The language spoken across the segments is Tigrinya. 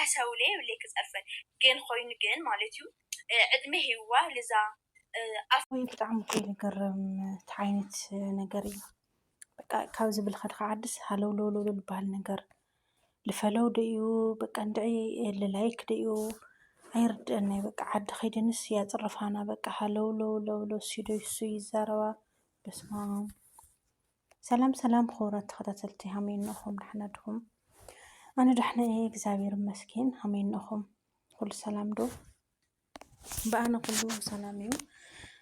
ኣሳውለ የብለይ ክጸርፈን ግን ኮይኑ ግን ማለት እዩ ዕድመ ሂዋ ልዛ ኣፍ ወይ ብጣዕሚ እኮ እዩ ዝገርም። እቲ ዓይነት ነገር እዩ በቃ ካብ ዝብል ከድካ ዓድስ ሃለውለውለውሎ ዝበሃል ነገር ልፈለው ደዩ በቃ እንድዒ ልላይክ ደዩ ኣይርድአናይ። በቃ ዓዲ ከይደንስ ያፅርፋና በቃ ሃለውለውለውሎ ሲዶ ይሱ ይዛረባ በስማ ሰላም ሰላም ክቡራት ተኸታተልቲ ሃመይ እንኹም ደሕና ድኹም? ኣነ ደሕና እየ እግዚኣብሔር ይመስገን። ሃመይ እንኹም? ኩሉ ሰላም ዶ? ብኣነ ኩሉ ሰላም እዩ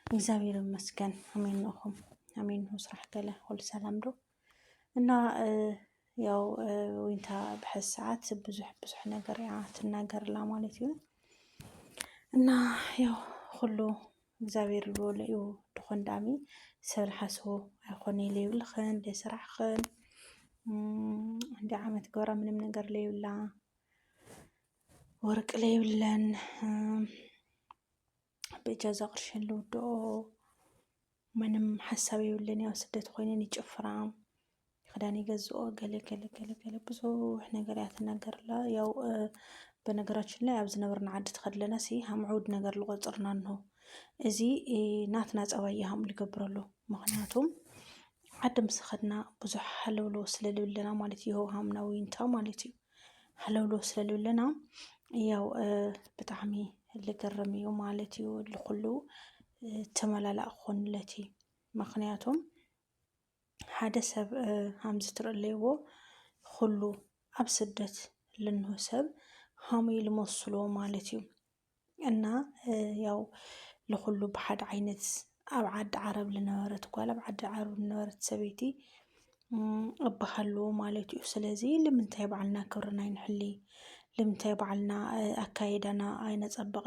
እግዚኣብሔር ይመስገን። ሃመይ እንኹም? ሃመይ እንኹ ስራሕ ገለ ኩሉ ሰላም ዶ? እና ያው ዊንታ ብሐዚ ሰዓት ብዙሕ ብዙሕ ነገር እያ ትናገርላ ማለት እዩ። እና ያው ኩሉ እግዚኣብሔር ዝበሎ እዩ ድኾን ዳሚ ሰብ ዝሓስቦ ኣይኮነ ለይብልኽን ለይስራሕኽን እንዲ ዓመት ገብራ ምንም ነገር ለይብላ ወርቂ ለይብለን ብእጃዛ ቅርሽን ልውድኦ ምንም ሓሳብ የብለን። ያው ስደት ኮይነን ይጭፍራ ክዳን ይገዝኦ ገለ ገለ ገለ ገለ ብዙሕ ነገር እያ ትናገርላ። ያው በነገራችን ላይ ኣብ ዝነበርና ዓዲ ትኸድለና ሲ ሃምዑድ ነገር ልቆፅርና እንሆ እዚ ናትና ፀባይ እዩ ሃምኡ ልገብረሉ። ምክንያቱም ዓዲ ምስ ኸድና ብዙሕ ሃለውለው ስለ ልብለና ማለት እዩ። ሃምና ዊንታ ማለት እዩ ሃለውለው ስለ ልብለና ያው ብጣዕሚ ልገርም እዩ ማለት እዩ። ልኩሉ ተመላላእ ክኾንለት እዩ። ምክንያቱም ሓደ ሰብ ሃምዚ ትርእለይዎ ኩሉ ኣብ ስደት ልንሆ ሰብ ሃሙ ልመስሎ ማለት እዩ። እና ያው ልኩሉ ብሓደ ዓይነት ኣብ ዓዲ ዓረብ ልነበረት ጓል ኣብ ዓዲ ዓረብ ልነበረት ሰበይቲ እበሃሉ ማለት እዩ። ስለዚ ልምንታይ ባዕልና ክብርና ይንሕሊ? ልምንታይ ባዕልና ኣካይዳና ኣይነጸብቂ?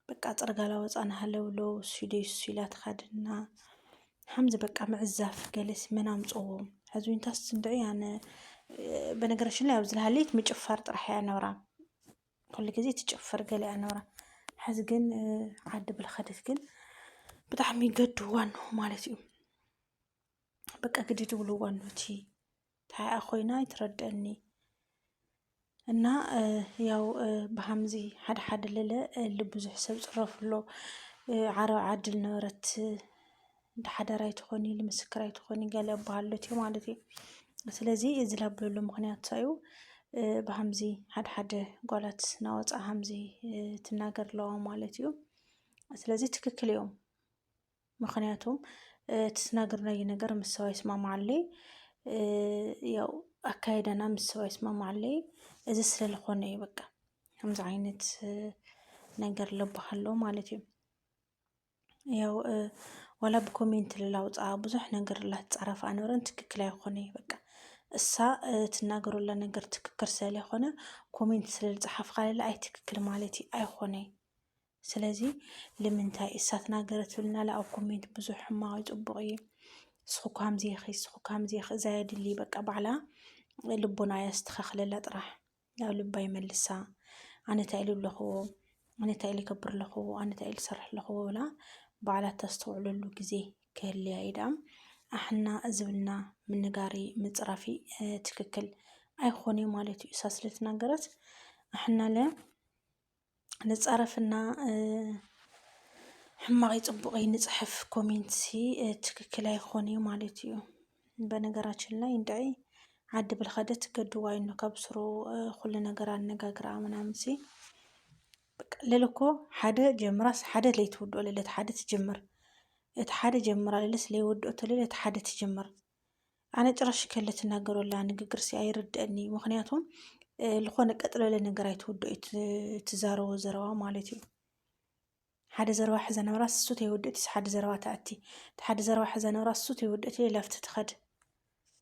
በቃ ጽርጋላ ወጻና ሃለውለው ሲደይ ሱስ ኢላ ትኸድና ሓምዚ በቃ ምዕዛፍ ገለስ መን ኣምጽዎም? ሕዚ ዊንታስ እንድዒ ኣነ በነገራችን ላይ ኣብዚ ልሃለይት ምጭፋር ጥራሕ እያ ነብራ። ኩሉ ግዜ ትጭፍር ገለ እያ ነብራ። ሕዚ ግን ዓዲ ብልኸደት ግን ብጣዕሚ ገድዋ እንሆ ማለት እዩ። በቃ ግድድ ውልዋ እንሆ እቲ ታይኣ ኮይና ኣይትረድአኒ። እና ያው ብሃምዚ ሓደ ሓደ ለለ ልብዙሕ ሰብ ፅረፍሎ ዓረብ ዓዲ ልነበረት እንደ ሓዳር ኣይትኾኒ ልምስክር ኣይትኾኒ ገለ እበሃሎት እዩ ማለት እዩ። ስለዚ እዚ ላብለሉ ምክንያት ሳዩ ብሃምዚ ሓደ ሓደ ጓላት ናወፃ ሃምዚ ትናገር ኣለዋ ማለት እዩ። ስለዚ ትክክል እዮም። ምክንያቱም ትስናግርናዩ ነገር ምስ ሰባ ይስማማዓለይ ያው ኣካየዳና ምስ ሰባ ይስማማዓለይ እዚ ስለልኾነ እዩ በቃ ከምዚ ዓይነት ነገር ለባሃሎ ማለት እዩ። ያው ዋላ ብኮሜንት ልላውፃ ብዙሕ ነገር ላትፃረፍ ኣነበረን ትክክል ኣይኮነ በቃ እሳ ትናገሩላ ነገር ትክክል ስለለይኮነ ኮሜንት ስለልፀሓፍካ ለለ ኣይትክክል ማለት እዩ ኣይኮነ። ስለዚ ልምንታይ እሳ ትናገረ ትብልና ለ ኣብ ኮሜንት ብዙሕ ሕማቕ እዩ ፅቡቕ እዩ። ስኹ ከምዚ ኢኺ ስኹ ከምዚ ኢኺ እዛ የድሊ በቃ ባዕላ ልቦና እያ ስተኻኽለላ ጥራሕ ናብ ልባ ይመልሳ። ኣነ እንታይ ኢሉ ኣለኽዎ ኣነ እንታይ ኢሉ ይገብር ኣለኽዎ ኣነ እንታይ ኢሉ ይሰርሕ ኣለኽዎ ብላ ባዕላ ተስተውዕለሉ ግዜ ክህልያ እዩ ደኣ ኣሕና ዝብልና ምንጋሪ ምፅራፊ ትክክል ኣይኾነ ማለት እዩ እሳ ስለትናገረት ኣሕና ለ ንፃረፍና ሕማቕ ይፅቡቕ ንፅሕፍ ኮሜንት ሲ ትክክል ኣይኾነ ማለት እዩ። በነገራችን ላይ እንድዒ ዓዲ ብልኸደት ገድዋ ይኖ ካብ ስሩ ኩሉ ነገር ኣነጋግራ ምናምን ሲ ለለኮ ሓደ ጀምራስ ሓደ ለይትውድኦ ለለት ሓደ ትጀምር እቲ ሓደ ጀምራ ለለስ ለይወድኦ ተለለ እቲ ሓደ ትጀምር ኣነ ጭራሽ ከለ ትናገረላ ንግግር ሲ ኣይርድአኒ ምክንያቱም ልኾነ ቀጥለለ ነገር ኣይትውድኦ ትዛረቦ ዘረባ ማለት እዩ። ሓደ ዘረባ ሕዘ ነብራ ስሱ ተይወድእት ሓደ ዘረባ ተኣቲ ሓደ ዘረባ ሕዘ ነብራ ስሱ ተይወድእት ሌላፍቲ ትኸድ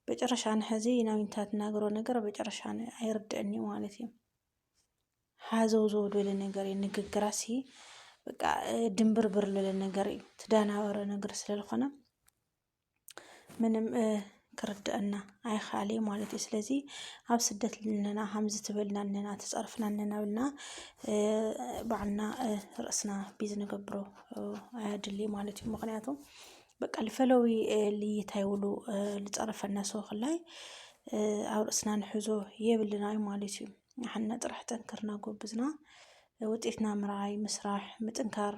በጨረሻ ኣነ ሕዚ ናዊንታ ትናገሮ ነገር በጨረሻ ኣይርድአኒ ማለት እዩ። ሃዘው ዘው ዝበለ ነገር እዩ ንግግራ ሲ በቃ ድንብርብር ዝበለ ነገር እዩ ትዳናበረ ነገር ስለልኾነ ምንም ክርድአና ኣይኸኣለ ማለት እዩ። ስለዚ ኣብ ስደት ልነና ሃምዚ ትበልና እነና ትፀርፍና እነና ብልና ባዕልና ርእስና ቢዝ ንገብሮ ኣያድሊ ማለት እዩ። ምክንያቱም በቃ ልፈለዊ ልይታይ ውሉ ልፀረፈና ሰው ክላይ ኣብ ርእስና ንሕዞ የብልና እዩ ማለት እዩ። ንሓና ጥራሕ ጠንክርና ጎብዝና ውጤትና ምርኣይ፣ ምስራሕ፣ ምጥንካር፣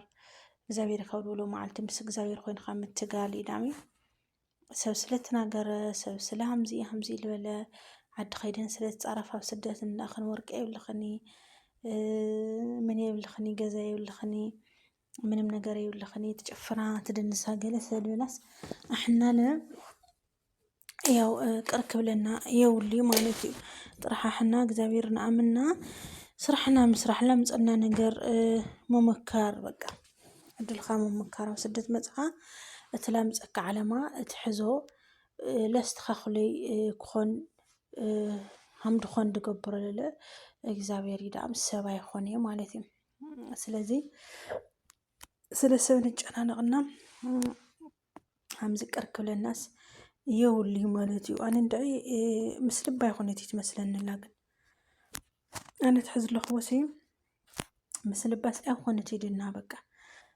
እግዚኣብሔር ካብ ዝበሎ መዓልቲ ምስ እግዚኣብሔር ኮይንካ ምትጋል እዩ ዳሚ። ሰብ ስለ ተናገረ፣ ሰብ ስለ ሃምዚ ሃምዚ ዝበለ፣ ዓዲ ከይደን ስለ ተጻረፋ ኣብ ስደት እንዳ ክንወርቂ የብልኽኒ፣ እ፣ ምን የብልኽኒ፣ ገዛ የብልኽኒ፣ ምንም ነገር የብልኽኒ፣ ትጭፍራ፣ ትድንሳ ገለ ስለ ዝበላስ ኣሕናለ ያው፣ እ፣ ቅር ክብለና የውሊ ማለት እዩ። ጥራሕ ኣሕና እግዚኣብሔር ንኣምና ስራሕና ምስራሕ ላምጸና ነገር፣ እ፣ ምምካር በቃ። ዕድልካ ምምካር ኣብ ስደት መጽኻ እቲ ላምጸካ ዓለማ እቲ ሕዞ፣ እ፣ ለስተኻኽለይ፣ እ፣ ክኾን፣ እ፣ ሃምድኾን ድገብሮ ለለ እግዚኣብሔር ይድኣም ሰብ ኣይኾነ ማለት እዩ። ስለዚ ስለ ሰብ ንጨናነቕና፣ እ፣ ሃምዚ ቅር ክብለናስ የውሊ ማለት እዩ። ኣነ እንድዒ፣ እ፣ ምስ ልባ ይኾነት እዩ ትመስለኒ ኣላ ግን ኣነ ትሕዝ ኣለኹዎ ሲ ምስ ልባስ ኣይኾነት ኢድና በቃ።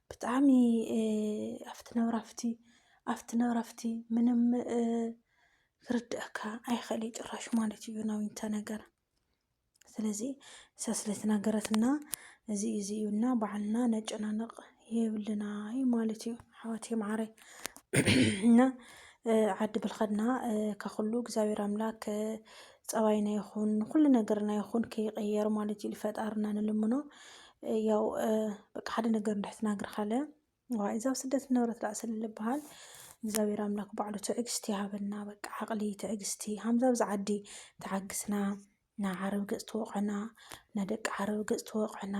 ብጣዕሚ፣ እ፣ ኣብቲ ነብራፍቲ፣ ኣብቲ ነብራፍቲ ምንም፣ እ፣ ክርድኣካ ኣይኽእል እዩ ጭራሽ ማለት እዩ ናዊንታ ነገር። ስለዚ እሳ ስለ ተናገረትና እዚ፣ እዚ እዩና ባዕልና ነጨናነቕ የብልና እዩ ማለት እዩ። ሓዋት ማዓረይ እና፣ እ፣ ዓዲ ብልኸድና፣ እ፣ ከኹሉ እግዚኣብሔር ኣምላክ፣ እ፣ ጸባይና ይኹን፣ ኩሉ ነገርና ይኹን ከይቀየር ማለት እዩ። ፈጣርና ንልምኖ። እ፣ ያው፣ እ፣ በቃ ሓደ ነገር እንድሕር ተናግርካለ፣ ዋ፣ እዛ ኣብ ስደት ንብረት ደኣ ስለ ልበሃል፣ እግዚኣብሔር ኣምላክ ባዕሉ ትዕግስቲ ይሃበና። በቃ ዓቕሊ፣ ትዕግስቲ፣ ሃምዛ ኣብዚ ዓዲ ተዓግስና፣ ና ዓረብ ገጽ ትወቕዕና፣ ና ደቂ ዓረብ ገጽ ትወቕዕና፣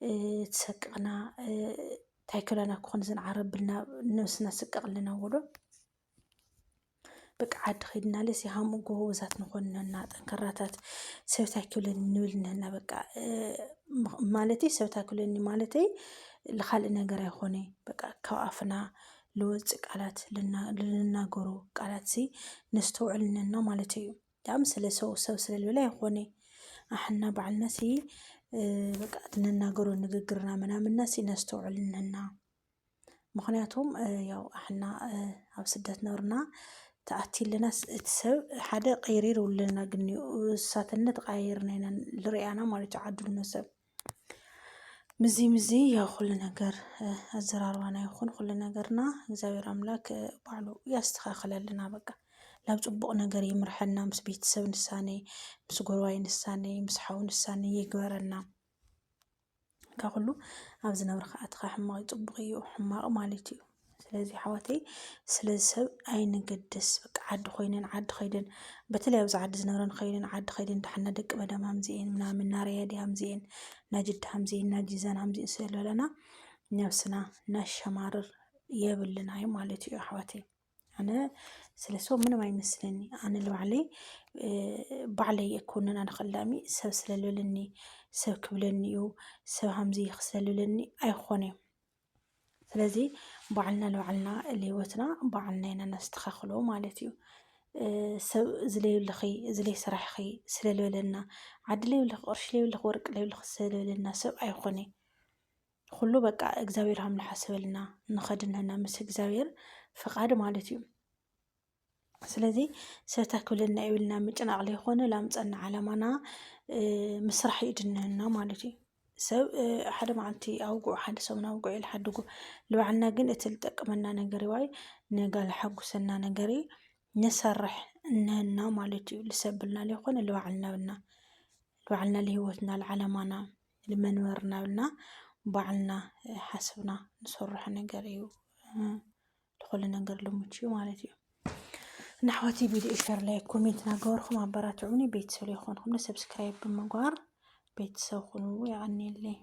እ፣ ትሰቅቕና፣ እ፣ እንታይ ክብለና ክኾን እዘን ዓረብ ብልና ነብስና ስቅቕ ኣለና ወዶ። በቃ ዓዲ ከይድና ለሲ ሃምኡ ጎበዛት ንኾንና፣ ጠንከራታት፣ ሰብ እንታይ ክብለኒ ንብል ነና። በቃ፣ እ፣ ም-፣ ማለተይ ሰብ እንታይ ክብለኒ ማለተይ ልኻልእ ነገር ኣይኾነ። በቃ ካብ ኣፍና ልወፅእ ቃላት ልና-፣ ልንናገሮ ቃላት ሲ ነስተውዕል ነና ማለት እዩ። ዳም ስለ ሰው ሰብ ስለ ልበለ ኣይኾነ። ኣሕና ባዕልና ሲ፣ እ፣ በቃ ትንናገሮ ንግግርና ምናምንና ሲ ነስተውዕል ነና። ምኽንያቱም፣ እ፣ ያው ኣሕና፣ እ፣ ኣብ ስደት ነብርና ተኣቲለናስ እቲ ሰብ ሓደ ቀይሪር ውልና ግን እዩ። እሳተነት ቀይርና ኢና ልርያና ማለት እዩ። ዓዱልኖ ሰብ ምዚ ምዚ ያው ኩሉ ነገር፣ እ፣ ኣዘራርባና ይኹን ኩሉ ነገርና እግዚኣብሔር ኣምላክ፣ እ፣ ባዕሉ ያስተኻኽለልና። በቃ ናብ ጽቡቕ ነገር ይምርሐና። ምስ ቤተሰብ ንሳነይ፣ ምስ ጎረባይ ንሳነይ፣ ምስ ሓው ንሳነይ ይግበረና። ካብ ኩሉ ኣብ ዝነብርካ ኣትኻ ሕማቕ እዩ፣ ጽቡቕ እዩ፣ ሕማቕ ማለት እዩ። ስለዚ ኣሕዋተይ፣ ስለዚ ሰብ ኣይንገድስ። በቃ ዓዲ ኮይነን፣ ዓዲ ከይደን፣ በተለይ ኣብዚ ዓዲ ዝነብረን ከይደን፣ ዓዲ ከይደን፣ ዳሕና ደቂ መዳም ሃምዚኤን፣ ምናምን፣ ናረያ ድያ ሃምዚኤን፣ ናጅዳ ሃምዚኤን፣ ናጂዛን ሃምዚኤን ስለ ዝበለና፣ ነብስና ነሸማርር የብልና እዩ ማለት እዩ ኣሕዋተይ። ኣነ ስለ ሰብ ምንም ኣይመስለኒ። ኣነ ንባዕለይ፣ እ፣ ባዕለይ የኮንን ኣነ ከላሚ ሰብ ስለ ልብለኒ፣ ሰብ ክብለኒ እዩ፣ ሰብ ሃምዚ ስለ ልብለኒ ኣይኮነ። ስለዚ ባዕልና ንባዕልና ለህይወትና ባዕልና ኢና ነስተኻኽሎ ማለት እዩ። እ፣ ሰብ እዚ ለይብልኺ፣ እዚ ለይሰራሕኺ ስለ ልበለና፣ ዓዲ ለይብልኺ፣ ቅርሺ ለይብልኺ፣ ወርቂ ለይብልኺ ስለ ልበለና ሰብ ኣይኮነ። ኩሉ በቃ እግዚኣብሔር ሃም ልሓስበልና ንኸድነና ምስ እግዚኣብሔር ፍቓድ ማለት እዩ። ስለዚ ሰብ እንታይ ክብለና ይብልና ምጭናቕ ለይኮነ ላምፀና ዓላማና፣ እ፣ ምስራሕ እዩ ድነና ማለት እዩ። ሰብ፣ እ፣ ሓደ መዓልቲ ኣውግዑ፣ ሓደ ሰሙን ኣውግዑ ኢልሓድጉ። ልባዕልና ግን እቲ ልጠቅመና ነገር ዋይ ነጋ ልሓጉሰና ነገር እዩ ንሰርሕ እነና ማለት እዩ። ልሰብልና ለይኮነ ልባዕልና ብልና፣ ልባዕልና ልህይወትና፣ ልዓላማና፣ ልመንበርና ብልና ባዕልና፣ እ፣ ሓስብና ንሰርሖ ነገር እዩ። እ፣ ልኹሉ ነገር ልሙች እዩ ማለት እዩ። ንኣሕዋተይ ቪድዮ ሸር፣ ላይክ፣ ኮሜንት እናገበርኩም ኣበራትዑኒ። ቤተሰብ ለይኮንኩም ሰብስክራይብ ብምግባር ቤተሰብ ኩኑ። የቐንየለይ።